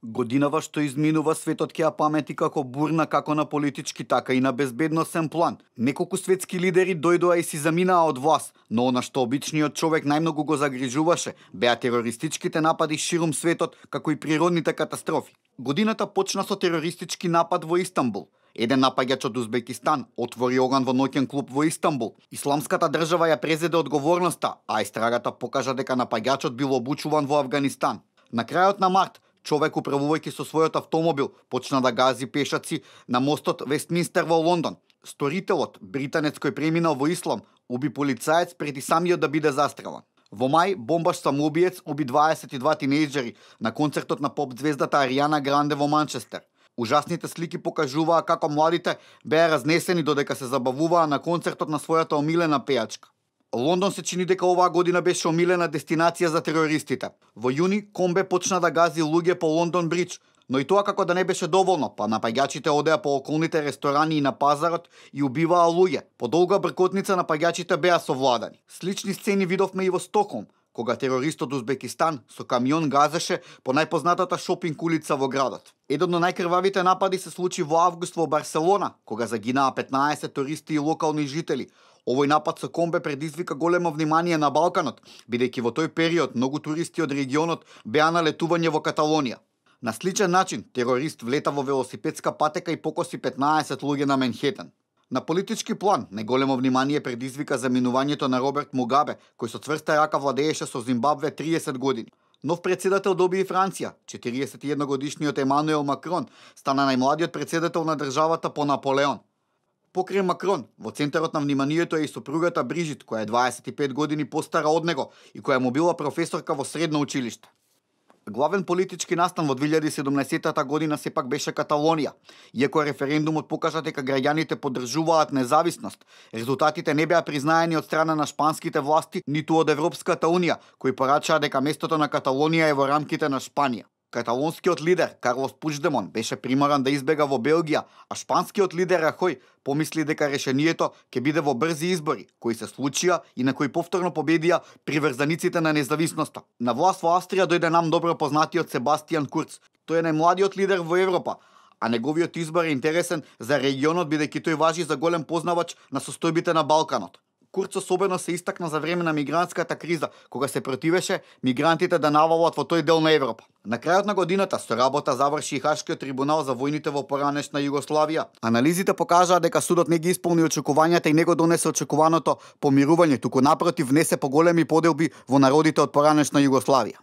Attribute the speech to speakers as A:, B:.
A: Годинава што изминува, светот ќе ја памети како бурна како на политички, така и на безбедносен план. Неколку светски лидери дојдоа и си заминаа од власт, но она што обичниот човек најмногу го загрижуваше беа терористичките напади ширум светот, како и природните катастрофи. Годината почна со терористички напад во Истанбул. Еден напаѓач од Узбекистан отвори оган во ноќен клуб во Истанбул. Исламската држава ја презеде одговорноста, а истрагата покажа дека напаѓачот бил обучуван во Авганистан. На крајот на март, човек управувајќи со својот автомобил почна да гази пешаци на мостот Вестминстер во Лондон. Сторителот, британец кој преминал во ислам, уби полицаец преди самиот да биде застрелан. Во мај, бомбаш самоубиец уби 22 тинејџери на концертот на поп звездата Ариана Гранде во Манчестер. Ужасните слики покажуваа како младите беа разнесени додека се забавуваа на концертот на својата омилена пејачка. Лондон се чини дека оваа година беше омилена дестинација за терористите. Во јуни Комбе почна да гази луѓе по Лондон Бридж, но и тоа како да не беше доволно, па напаѓачите одеа по околните ресторани и на пазарот и убиваа луѓе. По долга бркотница напаѓачите беа совладани. Слични сцени видовме и во Стокхолм, кога терорист од Узбекистан со камион газеше по најпознатата шопинг улица во градот. Еден од најкрвавите напади се случи во август во Барселона, кога загинаа 15 туристи и локални жители. Овој напад со Комбе предизвика големо внимание на Балканот, бидејќи во тој период многу туристи од регионот беа на летување во Каталонија. На сличен начин, терорист влета во велосипедска патека и покоси 15 луѓе на Менхетен. На политички план, најголемо внимание предизвика заминувањето на Роберт Мугабе, кој со цврста рака владееше со Зимбабве 30 години. Нов председател доби и Франција. 41 годишниот Емануел Макрон стана најмладиот председател на државата по Наполеон. Покрај Макрон, во центарот на вниманието е и сопругата Брижит, која е 25 години постара од него и која му била професорка во средно училиште. Главен политички настан во 2017 година сепак беше Каталонија. Иако референдумот покажа дека граѓаните поддржуваат независност, резултатите не беа признаени од страна на шпанските власти ниту од Европската унија, кои порачаа дека местото на Каталонија е во рамките на Шпанија. Каталонскиот лидер Карлос Пучдемон беше приморан да избега во Белгија, а шпанскиот лидер Рахој помисли дека решението ќе биде во брзи избори, кои се случија и на кои повторно победија приврзаниците на независноста. На власт во Австрија дојде нам добро познатиот Себастијан Курц. Тој е најмладиот лидер во Европа, а неговиот избор е интересен за регионот бидејќи тој важи за голем познавач на состојбите на Балканот. Курц особено се истакна за време на мигрантската криза, кога се противеше мигрантите да навалат во тој дел на Европа. На крајот на годината со работа заврши и Хашкиот трибунал за војните во поранешна Југославија. Анализите покажаа дека судот не ги исполни очекувањата и не го донесе очекуваното помирување, туку напротив внесе поголеми поделби во народите од поранешна Југославија.